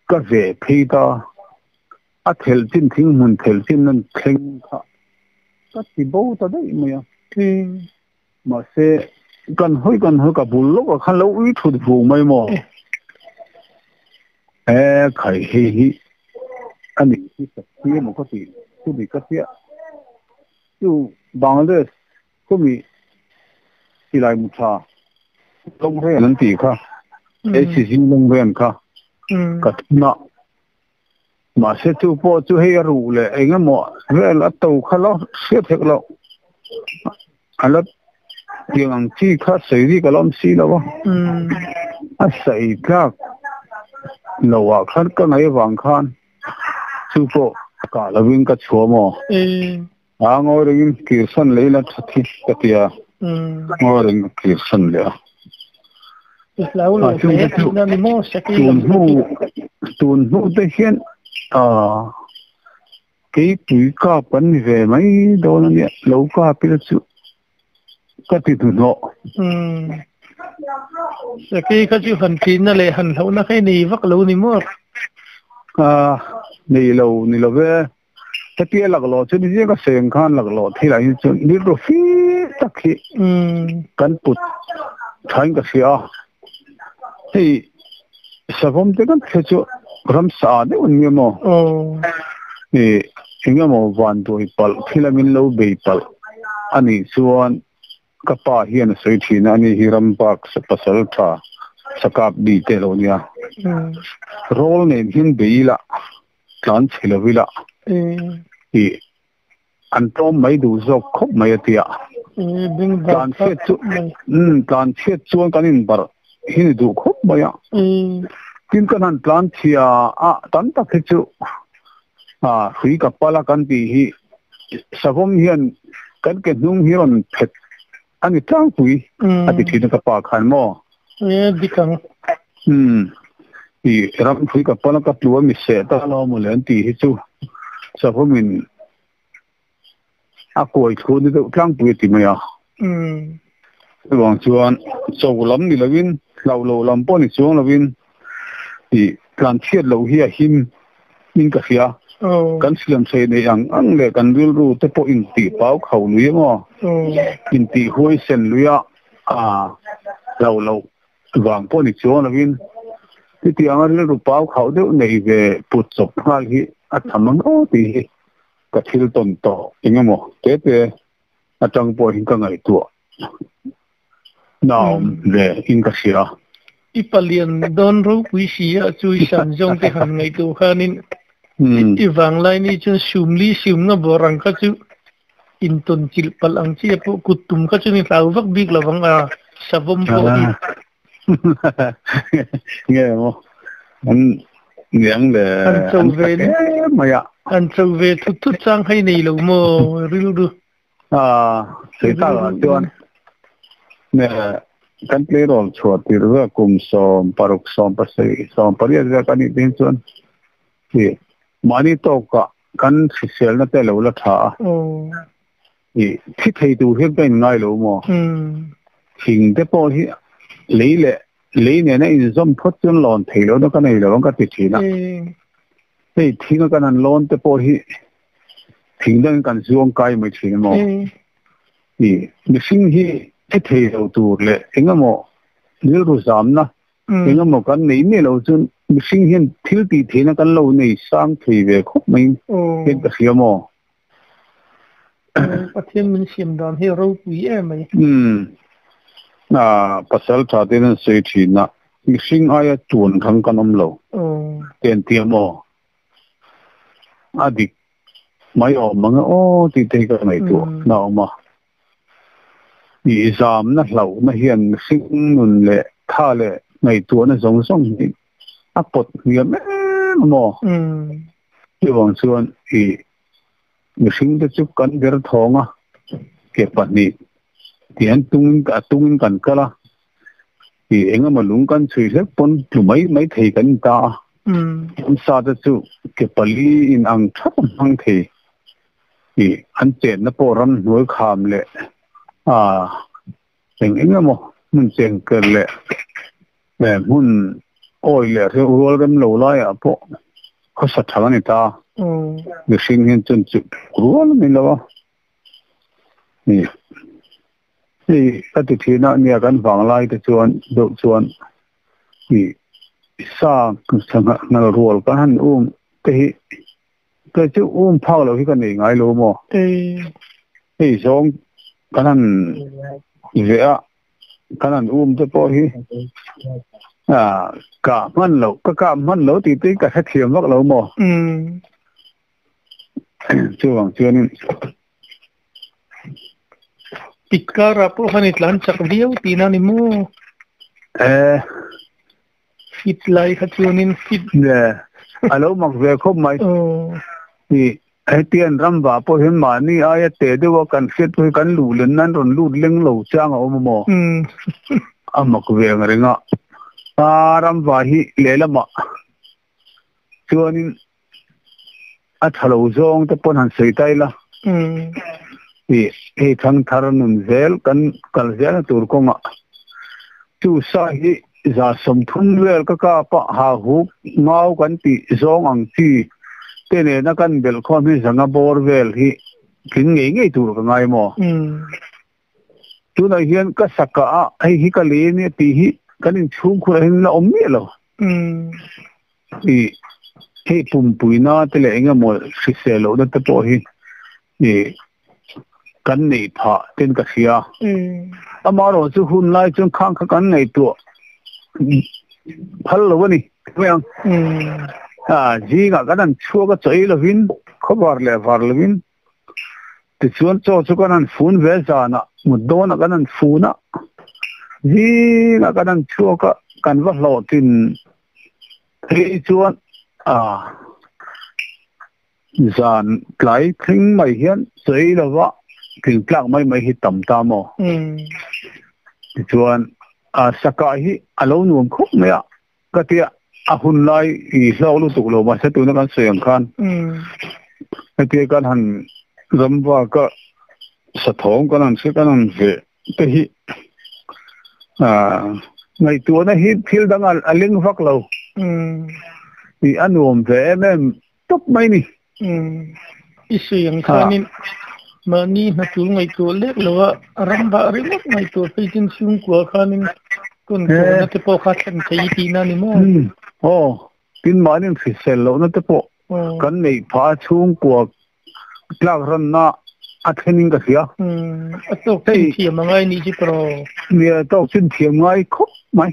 ka ve phei ta a thel chin thing mun thel chin nan thleng kha ka ti bo ta dai mai a. Ma se kan hoi ka bul lo ka khan lo ui thut vu mai mo. E khai hi hi ani hi sa ti mo ka ti chu bi ka tia chu Bangladesh ko mi silai mu tha long re nan ti kha e si jing long ren kha ka na ma se chu po chu hei ru le enga mo vel a to kha lo se thek lo ala tiang ang chi kha sei ri ka lom si lo a sei ka lo wa khan ka ngai wang khan chu po ka lawin ka chuo mo. A ngoi ringin kirsan leila thathi ka tia ngoi ring kirsan le lau lo pe na ni mo sa ki tun nu te hian a ke pui ka pan ve mai do na ni lo ka pi chu ka ti tu no. Sa ki kha chu han tin na le han lo na khai ni vak lo ni mo. A ni lo ni lo ve ta tia lak lo chu ni ka seng khan lak lo thi lai chu ni ro fi tak hi kan put thain ka sia hei savom te kan the chu ram sa de un nge mo. E inga mo van doi pal thilamin lo bei pal ani chuan ka pa hian soi thina ani hi ram pak sa pasal tha sakap bi te lo nia rol ne hin beila tlan chhelovila i an tom mai du zok khop mai atia tlan che chu tlan che chuan kan in bar hin du khop mai a tin kan han tlan thia a tan tak hi chu a hui ka pala kan ti hi savom hian kan ke hnung hi ron phet ani tang pui ati thin ka pa khan mo. E dikang i ram hui ka pala ka tlua mi se ta lo mo len ti hi chu savomin a koi thu ni tlang pui ti mai a. Wang chuan chau lam ni lovin lo lo lam pawh ni chuang lovin i tlan thiat lo hi a him in ka hria kan siam sei nei ang ang le kan ril ru te pawh in ti pau khau lui mo in ti huai sen luia a lo lo wang pawh ni chuang lovin ti ti ang ril ru pau khau deuh nei ve put chawp nghal hi a thamang o ti hi ka thil ton to engemaw te te atang pawh hin ka ngai tu naom ve in ka hria. I palian don ro pui si a chui san jong te han ngai tu khanin i wang lai ni chun sumli sium nga borang kha chu in ton chil pal ang chi pu kutum kha chu ni hlau vak bik lawang a savom po hi. Nge mo an niang le an chau ve maya an chau ve thu thu chang hai nei lo mo ril du a sei ta la chuan ne kan play role chhuat tir ve kum som paruk som pasai som pariat ve kan ni tin chuan ti mani to ka kan sel na te lo la tha i thi thei tu hian ka in ngai lo mo. Thing te pawh hi lei le lei ne na in zom phot chun lon thei lo na ka nei lo ka ti thina. Hei thinga kan han lawn te pawh hi thing dangin kan zuang kai mai thin emaw i mihring hi thi thei lo tur leh engemaw rilru zamna engemaw kan nei miah lo chuan mihring hian thil tih theihna kan lo nei sang thei ve khawp mai hian ka hria maw. Pathian min siam dan hi a ropui em mai. Umm pasal tha ten an sawi thin a, mihring aia tuan thang kan awm lo te an ti a maw? A dik mai awm ang e aw tih te hi ka ngaihtuah na a awm a. I zamna hlauhna hian mihring nun leh tha leh ngaihtuahna zawng zawng hi a pawt hniam em a maw? Chuvang chuan i Mihring te chu kan ber thawng a, ke pahnih tih an tungin a tungin kan kal a, ih eng emaw lung kan chhui hlek pawn tlu mai mai thei kan ni ta a. Ramsa te chu ke pali in ang thap a hmang thei, ih an chenna pawh ramhnuai kham leh a eng eng emaw hmun chengker leh hmun awi leh rual rem lo laiah pawh khawsa tha a ni ta. Mihring hian chuan chu rual a ni lo a. Hei ka ti thin a nia kan vanglai te chuan deuh chuan sa sangha nghal rual kan han um te hi Kei chu um phak loh hi ka nei ngai lo maw? Hei zawng kan han veh a, kan han um te pawh hi kah hman loh, ka kah hman lo tih te hi ka hrethiam vak lo maw? Chuvang chuanin. Pit karah pawh khan i tlan chak viau tihna a ni maw? Fit lai kha chuanin fit. Nge, a lo mak ve khawp mai. I hetian ram vah pawh hian mahni aia teh deuha kan hriat pawh hi kan luh len nan rawn lut leng lo chang a awm a maw? A mak ve ang reng a. A ram vah hi lehlamah chuanin a tha lo zawng te pawn han sawi ta ila. I hei thangthar nun zel kan kal zelna tur kawngah chu sa hi 30% vel ka kap a, ha huk ngau kan tih zawng ang chi te nena kan belh khawm hi 500 bawr vel hi tling ngei ngei tur ka ngai maw? Tunah hian ka saka a hei hi ka lei ania tih hi kan inchhungkhurah hian la awm miah lo. I hei pumpuina te leh eng emaw hrisel lohna te pawh hi i kan neih phah ten ka hria. Amaherawh chu hun lai chuan khang kha kan ngaihtuah phal lo a ni mai ang. Zingah kan han chhuak a chawi lovin khawvar leh var lovin Tichuan chaw chu kan han fun ve zanah mut dawnah kan han fun a, zingah kan han chhuak a, kan va hlawhtlin phei chuan a zan tlai thleng mai hian sawi lova tling tlak mai mai hi tam ta maw? Tichuan a sakah hi a lo nuam khawp mai a. Ka tia a hun lai i hlawk lutuk lo mahse tuna kan sawi ang khan hetia kan han ramvak a sathawng kan han hria kan han veh te hi ngaihtuahna hi thil dang a leng vak lo i a nuam ve em em tawp mai ni. I sawi ang khanin mahni hnatul ngaihtuah lek lo a, ramvah ringawt ngaihtuah phei chin chhungkua khanin tawntuahna te pawh kha thlen thei i tihna a ni maw? Aw, tin mahni hrisel lohna te pawh kan neih phah a chhungkua tlak ranna a thlenin ka hria. A tawk chin thiam a ngai nih chu tawh. Nia, a tawk chin thiam ngai khawp mai.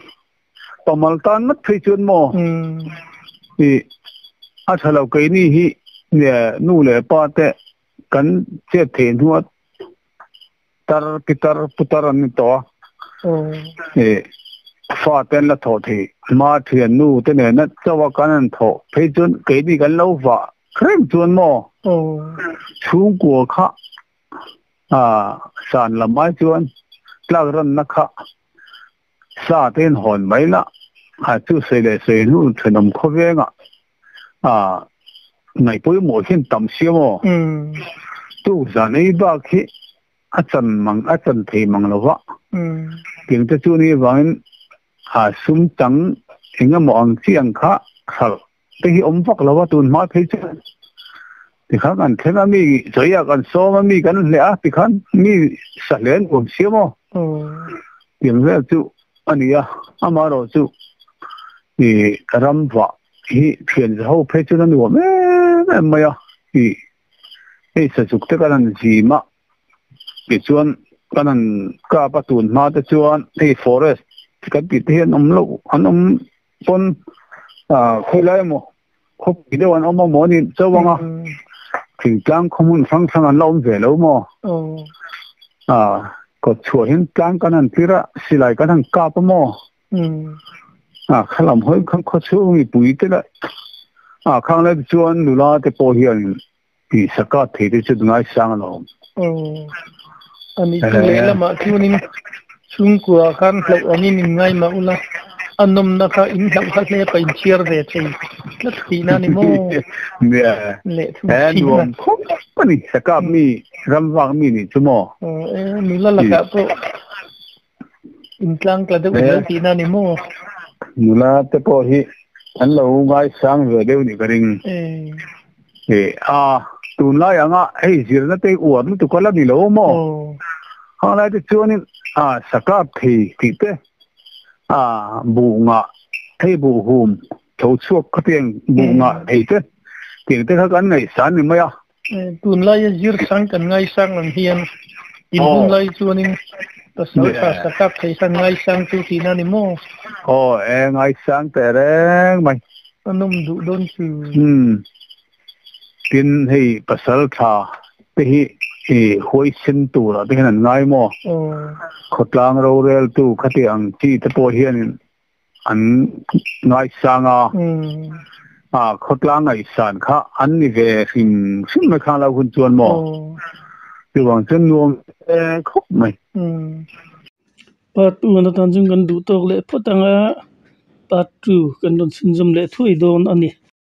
Pamal tan ngat phei chuan maw i a tha lo keini hi nu leh pa te kan chet theih hnua tar pitar putar an ni tawh a i fa te an la thawh thei ma thian nu te nena chawa kan han thawh phei chuan keini kan lo vah reng chuan maw chhungkua kha a san lam ai chuan tlak ranna kha Sa te in hawn mai la, a chu sawi leh sawi hnu thenawm khawvengah a ngaih pawimawh hian tam sia maw? Tuk zan ei bak hi a chan mang a chan thei mang lo va, tiang te chu ni avangin a sum chang eng emaw ang chi ang kha hralh. te hi awm vak lo a tun hma phei chuan tikhan kan thleng a mi chawi ah kan sawm a mi kan hleh a tikhan mi sa hle an uam sia maw tiang vel chu a ni a amaherawh chu ih ram vah hi thian za ho phei chuan a nuam em em mai a ih hei sazuk te kan han zim a tichuan kan han kap a tun hma te chuan hei forest kan tih te hi an awm loh an awm pawn ah khawilai emaw khawpui deuh an awm a maw ni chauh ang a thingtlang khaw hmun hrang hrang an la awm ve lo maw ah kawt chhuah hian tlang kan han tlir a silai kan han kap a maw ah khalam hawi khan khaw chhung mipui te lah ah khang lai te chuan nula te pawh hian tih sakat thei te chu ngaisang alawm. Aw, ani chu lehlamah chuanin chhungkua khan hlauh angin in ngai mah ula, a nawmna kha in hlauh kha hle pa in chhiar ve thei tlat tihna a ni maw? Nia, he nuam khawp a ni, sakap mi, ram vak mi nih chu maw? Aw, e, nula lakah pawh intlang tla deuh zel tihna a ni maw? Nula te pawh hi an lo ngaisang ve deuh nih ka ring. E a, tunlai anga hei zirna te uar lutuk a la ni lo maw? Hang lai te chuanin a sakap thei tih te a buh ngah hei buh hum tho chhuak khatiang buh ngah thei te tiang te kha kan ngaihsan ni mai a. Tunlaia zir sang kan ngaisang ang hian in hun lai chuanin pasal tha sakap thei khan ngaisang chu tihna ni maw? Aw e ngaisang teh reng mai. A nawm duh dawn chu. Umm tin hei pasal tha te hi i huaisen turah te hian an ngai maw? Khawtlang roreltu khati ang chi te pawh hianin an ngaisang a, a khawtlang ngaihsan kha an ni ve hrim hrim mai khang lo hun chuan maw? Chuvang chuan nuam ve khawp mai. Part 1 atan chuan kan duh tawk leh phawt ang a, part 2 kan rawn chhunzawm leh thuai dawn a ni.